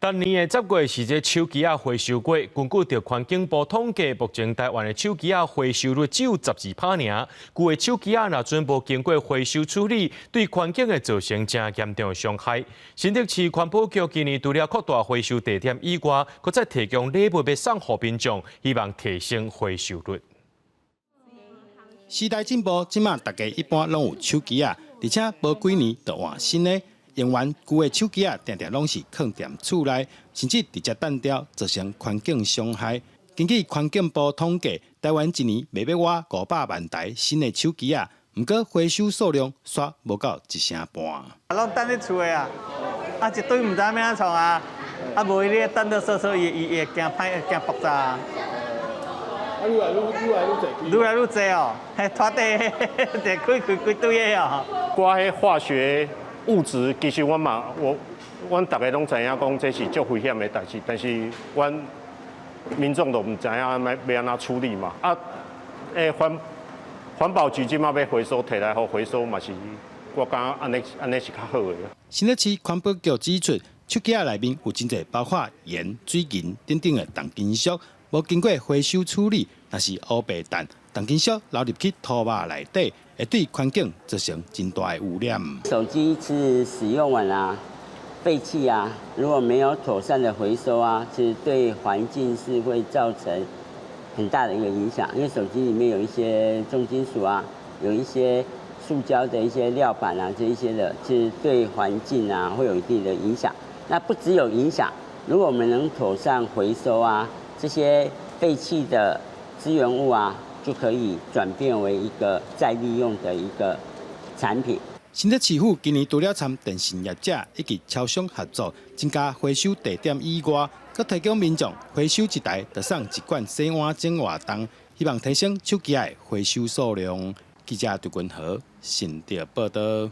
逐年的10月是這手機仔回收月，根據著環境部統計，目前台灣的手機仔回收率只有12趴爾。舊的手機仔若準無經過回收處理，對環境會造成誠嚴重的傷害。新竹市環保局今年除了擴大回收地點以外，閣再提供禮物欲送予民眾，希望提升回收率。時代進步，這馬大家一般攏有手機仔，而且無幾年就換新的。用完舊的手機仔，定定攏是囥佇厝內，甚至直接擲掉，造成環境傷害。根據環境部統計，台灣一年賣欲外500萬台新的手機仔，毋過回收數量煞無夠一成半。攏擲佇厝的啊，啊一堆毋知欲按怎創啊，啊無伊咧擲到說說伊伊會驚歹驚爆炸。啊，愈來愈愈來愈濟。愈來愈濟哦，彼拖地就開開幾堆的哦。掛彼化學物質，其實阮嘛，我阮逐家攏知影講這是足危險的代誌，但是阮民眾都毋知影欲欲按怎處理嘛。啊，欸，環環保局這馬欲回收，提來予回收嘛是，我感覺按呢按呢是較好的。新竹市環保局指出，手機仔內面有真濟包括鹽、水銀等等的重金屬，無經過回收處理，若是烏白擲，重金屬流入去土肉內底，會對環境造成真大的污染。手機是使用完啊，廢棄啊，如果沒有妥善的回收啊，其實對環境是會造成很大的一個影響。因為手機裡面有一些重金屬啊，有一些塑膠的一些料板啊，這一些的，其實對環境啊會有一定的影響。那不只有影響，如果我們能妥善回收啊，這些廢棄的資源物啊，就可以轉變為一個再利用的一個產品。新竹市府今年除了參電信業者以及超商合作，增加回收地點以外，閣提供民眾回收一台，就送一罐洗碗精活動，希望提升手機仔的回收數量。記者杜君和新竹報導。